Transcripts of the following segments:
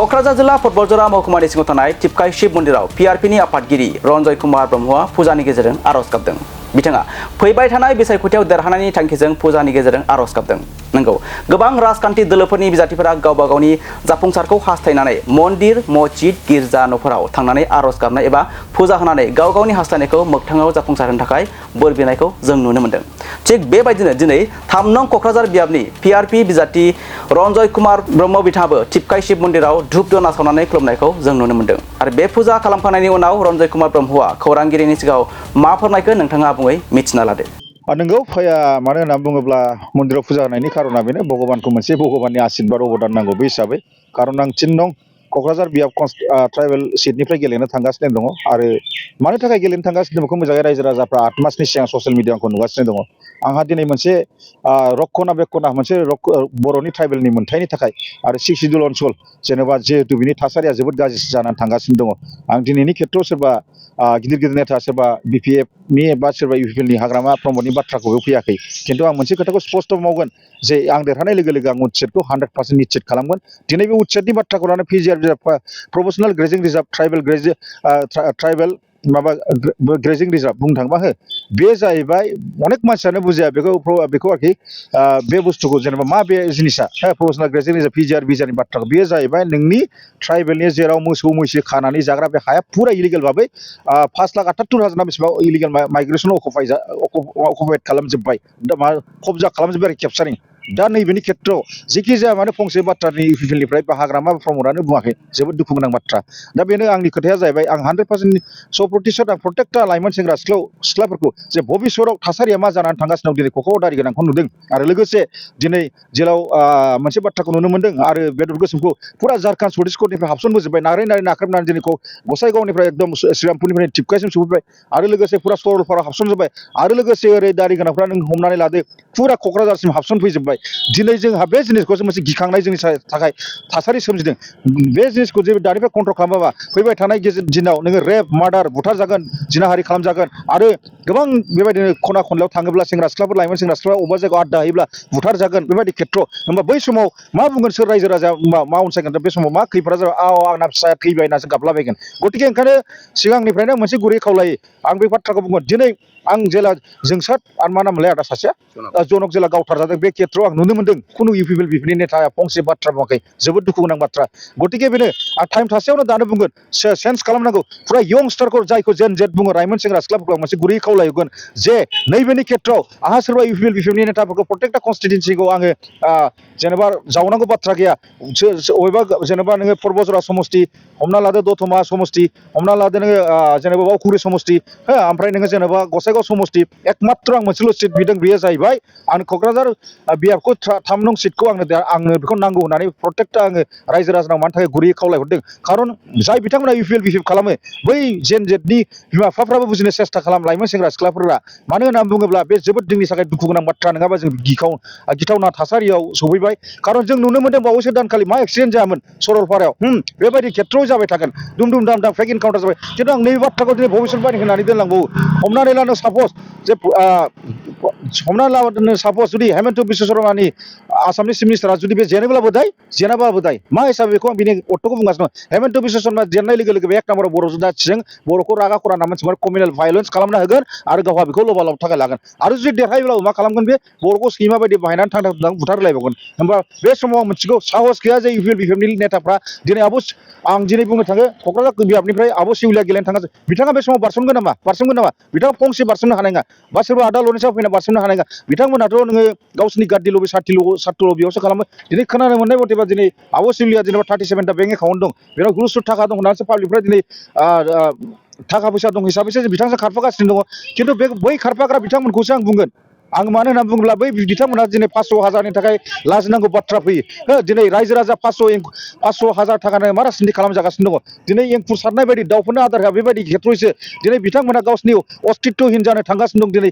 क'क्राझार जिल्ला फुटबलजरा महकुमानि सिङाव थानाय टिपकाय शिव मन्दिराव पिआरपिनि आफादगिरि रन्जय कुमार ब्रह्मआ फुजानि गेजेरजों आर'ज गाबदों। बिथाङा फैबाय थानाय बिसायख'थियाव देरहानायनि थांखिजों फुजानि गेजेरजों आर'ज गाबदों। नंगौ, गोबां राजखान्थि दोलोफोरनि बिजाथिफोरा गावबा गावनि जाफुंसारखौ हास्थायनानै मन्दिर, मस्जिद, गिर्जा न'फोराव थांनानै आर'ज गाबनाय एबा फुजा होनानै गाव गावनि हास्थायनायखौ मोगथाङाव जाफुंसारहोनो थाखाय बोर बिनायखौ जों नुनो मोन्दों। थिग बेबायदिनो दिनै 3 नं क'क्राझार बियाबनि पिआरपि बिजाथि रन्जय कुमार ब्रह्म बिथाङाबो टिपकाय शिव मन्दिराव धुप धुना सावनानै खुलुमनायखौ जों नुनो मोन्दों। आरो बे फुजा खालामखांनायनि उनाव रन्जय कुमार ब्रह्मआ खौरांगिरिनि सिगाङाव मा फोरमायखो नोंथाङा आबुङै मिथिना लादो। नंगौ फैया मानो होनना बुङोब्ला मन्दिराव फुजा होनायनि खारना बेनो भगबानखौ मोनसे भगबाननि आशीर्बाद अबदान नांगौ बे हिसाबै खारन आं 3 नं क'क्राझार बियाब ट्राइबेल सिटनिफ्राय गेलेनो थांगासिनो दङ आरो मानि थाखाय गेलेनो थांगासिनो दं बेखौ मोजाङै रायजो राजाफ्रा 8 मासनि सिगां ससियेल मिडियाखौ नुगासिनो दङ। आंहा दिनै मोनसे रक्षना बेक्षना मोनसे बर'नि ट्राइबेलनि मोनथायनि थाखाय आरो 6 सिडुल अनसोल जेनेबा जिहेतु बिनि थासारिया जोबोद गाज्रि जानानै थांगासिनो दङ। आं दिनैनि खेथ्रआव सोरबा गिदिर गिदिर नेता सोरबा बिपिएफनि एबा सोरबा इउपिपिएलनि हाग्रामा प्रमदनि बाथ्राखौ फैयाखै, खिन्थु आं मोनसे खोथाखौ स्पष्ट मावगोन जे आं देरहानाय लोगो लोगो आं उच्चेदखौ 100% निश्चित खालामगोन। दिनै बे उच्चेदनि बाथ्राखौ लानानै PGR reserve professional grazing reserve tribal माबा ग्रेजिं रिजार्भ बुंनो थाङोबा बे जाहैबाय अनेक मानसियानो बुजिया बेखौ आरोखि बे बुस्थुखौ जेनेबा मा बे जिनिसा प्रफेसनेल ग्रेजिं रिजार्भ पिजिआर बिजारनि बाथ्राखौ बेयो जाहैबाय नोंनि ट्राइबेलनि जेराव मोसौ मैसो खानानै जाग्रा बे हाया फुरा इलिगेल भाबै 5,78,000 ना बेसेबां इलिगेल माइग्रेसन अकुपाइड खालामजोब्बाय, कब्जा खालामजोब्बाय आरो केपचारिं। दा नैबेनि खेथ्रआव जेखि जाया माने फंसे बाथ्रानि इउपिपिएलनिफ्राय बा हाग्रामा प्रमदानो बुङाखै, जोबोद दुखु गोनां बाथ्रा। दा बेनो आंनि खोथाया जाहैबाय आं 100% 100% आं प्रत्येकटा लाइमोन सेंग्रा सिख्लाफोरखौ जे भबिष्यतआव थासारिया मा जानानै थांगासिनो दं दिनै क'क्राझार दारि गोनांखौ नुदों आरो लोगोसे दिनै जेराव मोनसे बाथ्राखौ नुनो मोन्दों आरो बेदर गोसोमखौ फुरा झारखन्ड सौदिस कर्टनिफ्राय हाबसनबोजोब्बाय, नारै नाख्रेबनानै दिनै गसाइगावनिफ्राय एकदम श्रीरामपुरनिफ्राय टिपकायसिम सौफैबाय आरो लोगोसे फुरा सरलपारायाव हाबसनजोब्बाय आरो लोगोसे ओरै दारि गोनांफ्रा नों हमनानै लादो फुरा क'क्राझारसिम हाबसनफैजोब्बाय। दिनै जोंहा बे जिनिसखौ मोनसे गिखांनाय जोंनि थाखाय थासारि सोमजिदों। बे जिनिसखौ जे दानिफ्राय कन्ट्रल खालामाबा फैबाय थानाय दिनाव नोङो रेप मार्डार बुथारजागोन, जिनाहारि खालामजागोन आरो गोबां बेबायदिनो खना खनलायाव थाङोब्ला सेंग्रा सिख्लाफोर लाइमोन सेंग्रा सिख्ला अबेबा जायगायाव आड्डा हैयोब्ला बुथारजागोन बेबायदि खेथ्र'। होमबा बै समाव मा बुंगोन सोर रायजो राजा मा अनसायगोन? बे समाव मा खैफोदा जाबाय आंना फिसाया थैबाय होननासो गाबलाबायगोन। गतिके ओंखायनो सिगांनिफ्रायनो मोनसे गुरै खावलायो आं बे बाथ्राखौ बुंगोन। दिनै आं जेला जोंसार आरो मा नामलाय आदा सासेया जनक जेला गावथारजादों बे खेथ्रआव आं नुनो मोन्दों खुनु इउपिपिएल बिपिनि नेताया फंसे बाथ्रा बुङाखै, जोबोद दुखु गोनां बाथ्रा। गतिके बेनो आं टाइम थासेयावनो दानो बुंगोन चेन्ज खालामनांगौ फुरा यंस्टारखौ जायखौ जेन जेट बुङो लाइमोन सेंग्रा सिख्लाफोरखौ आं मोनसे गुरै खावलायगोन जे नैबेनि खेथ्रआव आंहा सोरबा इउपिपिएल बिपिनि नेताफोरखौ प्रत्येकटा कनस्टिटुवेन्सिखौ आङो जेनेबा जावनांगौ बाथ्रा गैया। अबेबा जेनेबा नोङो परबजरा समस्ति हमना लादो, दतमा समस्ति हमना लादो, नोङो जेनेबा बावखुंग्रि समस्ति ओमफ्राय नोङो जेनेबा गसाइगाव समस्ति एकमात्र आं मोनसेल' सिट बिदों, बेयो जाहैबाय आं क'क्राझार बियाबखौ 3 नं सिटखौ आंनो बेखौ नांगौ होननानै प्रत्येकटा आङो रायजो राजानाव मानि थाखाय गुरैयै खावलायहरदों। खारन जाय बिथांमोना इउपिपिएल बिपिएफ खालामो बै जेन जेटनि बिमा बिफाफ्राबो बुजिनो सेस्था खालाम लाइमोन सेंग्रा सिख्लाफोरा। मानो होननानै बुङोब्ला बे जोबोद जोंनि थाखाय दुखु गोनां बाथ्रा नङाबा जों गिथावना थासारियाव सौफैबाय। खारन जों नुनो मोन्दों बावैसो दानखालि मा एक्सिडेन्ट जायामोन सरलपारायाव, बेबायदि खेथ्रआव जाबाय थागोन दुम दुम दाम दाम फेक इनकाउन्टार जाबाय। खिन्थु आं नैबे बाथ्राखौ दिनै भबिष्यतबाणी होनानै दोनलांबावो। हमनानै लानो सापज जे हमनानै लानो सापज जुदि हेमन्त बिश्व शर्मानि आसामनि चिफ मिनिस्टारा जुदि बे जेनोब्लाबो दाय मा हिसाबै बेखौ आं बिनि अर्थ'खौ बुंगासिनो दं। हेमन्त बिश्व शर्मा जेननाय लोगो लोगो बे 1 नाम्बाराव बर' जाथिजों बर'खौ रागा खरा होनना मानसिफोरा कमिउनेल भायलेन्स खालामना होगोन आरो गावहा बेखौ लबालब थाखाय लागोन आरो जुदि देरहायोब्लाबो मा खालामगोन बे बर'खौ सैमा बायदि बाहायनानै थांथां बुथारलायबावगोन। होमबा बे समाव आं मोनथिगौ साहस गैया जे इउपिपिएल बिपिएफनि नेताफ्रा दिनै आं दिनै बुंनो थाङो क'क्राझार बियाबनिफ्राय आब' सिउलिया गेलेनो थाङा बिथाङा बे समाव बारसनगोन नामा बिथाङा फंसे बारसननो हानाय नङा बा सोरबा आदा लरेन्सआ फैना बारसननो हानाय नङा। बिथांमोनाथ' नोङो गावसिनि गाद्दि लबि सार्थ लबियावसो खालामो। दिनै खोनानो मोननाय मथेबा दिनै आब' सिउलिया जेनेबा 37टा बेंक एकाउन्ट दं, बेनाव गुरुसुर थाखा दं होननानैसो पाब्लिकफ्रा दिनै थाखा फैसा दं हिसाबैसो बिथांजों खारफागासिनो दङ। खिन्थु बै खारफाग्रा बिथांमोनखौसो आं बुंगोन। आं मानो होनना बुङोब्ला बै बिथांमोनहा दिनै 500,000नि थाखाय लाजिनांगौ बाथ्रा फैयो। दिनै रायजो राजा 500,000 थाखानो मा राजनिति खालामजागासिनो दङ। दिनै एंखुर सारनाय बायदि दाउफोरनो आदार होआ बेबायदि खेथ्र'यैसो दिनै बिथांमोना गावसिनि अस्तित्वहीन जानो थांगासिनो दं। दिनै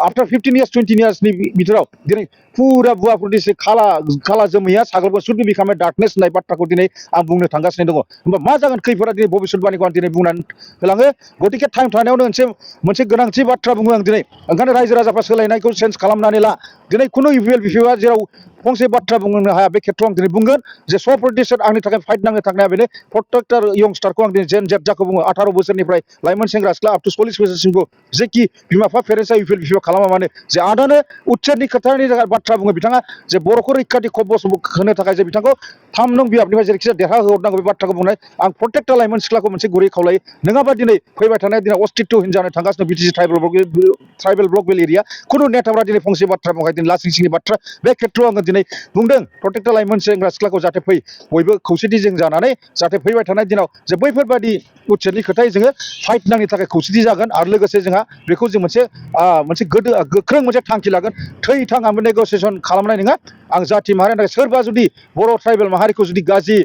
आफ्टार 15 इयार्स 20 इयार्सनि बिथोराव दिनै फुरा बुवाफोरनिसो खाला जोमैया साग्लोबगोन शुड बि बिकाम ए डार्कनेस होननाय बाथ्राखौ दिनै आं बुंनो थांगासिनो दङ। होमबा मा जागोन खैफोदा दिनै भबिष्यतबाणीखौ आं दिनै बुंनानै होलाङो। गतिके टाइम थानायावनो मोनसे गोनांथि बाथ्रा बुङो आं दिनै। ओंखायनो रायजो राजाफ्रा सोलायनायखौ चेन्ज खालामनानै ला। दिनै खुनु इउपिपिएल बिपिएफआ जेराव फंसे बाथ्रा बुंनो हाया बे खेथ्रआव आं दिनै बुंगोन जे स पलिटिशियान आंनि थाखाय फाइट नांनो थांनाया बेनो प्रटेक्टर यंगस्टारखौ आं दिनै जेन जेट जाखौ बुङो 18 बोसोरनिफ्राय लाइमोन सेंग्रा सिख्ला आप टु 40 बोसोरसिमखौ जेखि बिमा बिफा पेरेन्टसा इउपिएल बिफाव खालामा मानो जे आदानो उच्चेरनि खोथानि थाखाय बाथ्रा बुङो बिथाङा जे बर'खौ रैखाथि खबस होनो थाखाय जे बिथांखौ 3 नं बिजाबनिफ्राय जेरैखिजाया देरहा होहरनांगौ बे बाथ्राखौ बुंनाय आं प्रटेक्टर लाइमोन सिख्लाखौ मोनसे गुरै खावलायो नङाबा दिनै फैबाय थानाय दिनाव अस्तित्व हिनजानो थांगासिनो बिटिसि ट्राइबेल ब्लक बेल एरिया खुनु नेताफ्रा दिनै फंसे बाथ्रा बुंबाय दिनै लासिं सिंनि बाथ्रा बे खेथ्रआव आङो दिनै बुंदों प्रटेक्टर लाइमोन सेंग्रा सिख्लाखौ जाहाथे फै बयबो खौसेथि जों जानानै जाहाथे फैबाय थानाय दिनाव जे बैफोरबायदि उच्चेरनि खोथायै जोङो फाइट नांनो थाखाय खौसेथि जागोन आरो लोगोसे जोंहा बेखौ जों मोनसे गोख्रों मोनसे थांखि लागोन थैथां आंबो नेगसिएसन खालामनाय नङा आं जाथि माहारिनि थाखाय सोरबा जुदि बर' ट्राइबेल माहारिखौ जुदि गाज्रि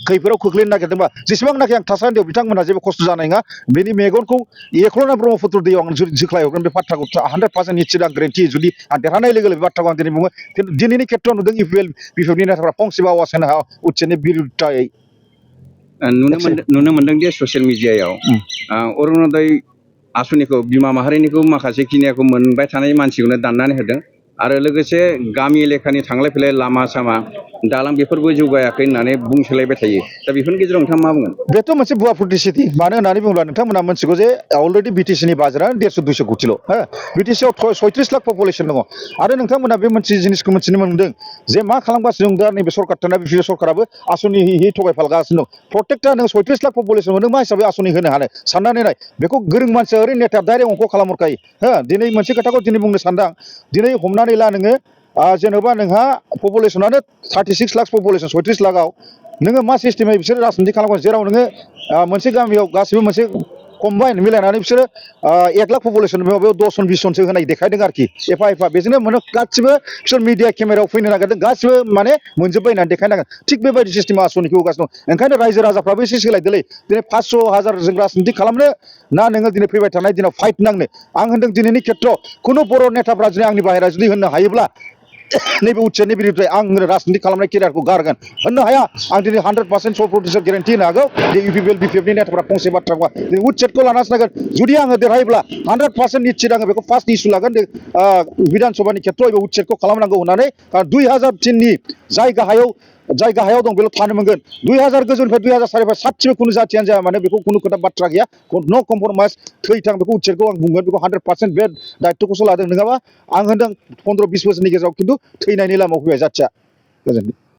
खैफोदाव खोख्लैनो नागिरदोंबा जेसेबांनाखि आं थासान्दियाव बिथांमोनहा जेबो खस्थ' जानाय नङा बेनि मेगनखौ एख्ल'ना ब्रह्मपुत्र दैयाव आं जोख्लाय हरगोन बे बाथ्राखौ 100% निश्चित आं ग्रेन्टि जुदि आं देरहानाय लोगो लोगो बाथ्राखौ आं दिनै बुङो खिन्थु दिनैनि खेथ्रआव नुदों इउपिएल बिफावनि नेताफ्रा फंसेबो आवाज होनो हाया उच्चनि बिरुद्धायै नुनो मोनदों दि ससियेल मिडियायाव अरुणोदय आसनिखौ बिमा माहारिनिखौ माखासे खिनियाखौ मोनबाय थानाय मानसिखौनो दाननानै होदों आरो लोगोसे गामि एलेखानि थांलाय फैलाय लामा सामा दालां बेफोरबो जौगायाखै होननानै बुंसोलायबाय थायो दा बेफोरनि गेजेराव नोंथाङा मा बुंगोन बेथ' मोनसे भुवा पुलिसिटि मानो होननानै बुङोब्ला नोंथांमोना मोनथिगौ जे अलरेडि बिटिसिनि बाजारानो 150-200 कोटिल' हो बिटिसिआव 36 लाख पपुलेसन दङ आरो नोंथांमोना बे मोनसे जिनिसखौ मिथिनो मोनदों जे मा खालामगासिनो दं दा नैबे सरकार थानाय बे सरकाराबो आसनि हि थगायफालगासिनो दं प्रटेक्टआ नों 36 लाख पपुलेसन मोनदों मा हिसाबै आसनि होनो हानो साननानै नाय बेखौ गोरों मानसिया ओरैनो नेता डाइरेक्ट अंक खालामहरखायो हो दिनै मोनसे खोथाखौ दिनै बुंनो सानदों दिनै हमनानै ला नोङो जेन'बा नोंहा पपुलेसनानो 36 लाख पपुलेसन 36 लाखआव नोङो मा सिस्टेमै बिसोरो राजनिति खालामगोन जेराव नोङो मोनसे गामियाव गासिबो मोनसे कम्बाइन मिलायनानै बिसोरो 1 लाख पपुलेसन बेयाव 10 जन 20 जनसो होनाय देखायदों आरोखि एफा एफा बेजोंनो माने गासिबो बिसोर मिडिया केमेरायाव फैनो नागिरदों गासिबो माने मोनजोब्बाय होननानै देखायनांगोन थिग बेबायदि सिस्टेमा आसनिखौ होगासिनो दं ओंखायनो रायजो राजाफ्राबो एसे सोलायदोलै दिनै 500,000 जों राजनिति खालामनो ना नोङो दिनै फैबाय थानाय दिनाव फाइट नांनो आं होनदों दिनैनि खेथ्रआव खुनु बर' नेताफ्रा जुदि आंनि बाहेरा जुदि होननो हायोब्ला नैबे उच्चनि बिरुद्धाय आं राजनिति खालामनाय केरियारखौ गारगोन होननो हाया आं दिनै 100% सल्भ प्रतिशत गेरेन्टि होनो हागौ जे इउपिपिएल बिपिएफनि नेताफ्रा फंसे बाथ्रा बुङा दिनै उच्चेदखौ लानासो नांगोन जुदि आङो देरहायोब्ला 100% निश्चित आङो बेखौ फार्स्ट इस्यु लागोन बिधान सभानि खेथ्रआव एबा उच्चेदखौ खालामनांगौ होननानै 2003नि जाय गाहायाव दं बेल' थानो मोनगोन 2000 गोजौनिफ्राय 2004 सातसिम खुनु जाथियानो जाया माने बेखौ खुनु खोथा बाथ्रा गैया नो कम्प्रमाइज थैथां बेखौ उच्चेदखौ आं बुंगोन बेखौ 100% बे दायित्वखौसो लादों नङाबा आं होनदों 15-20 बोसोरनि गेजेराव खिन्थु थैनायनि लामायाव फैबाय जाथिया गोजोनथों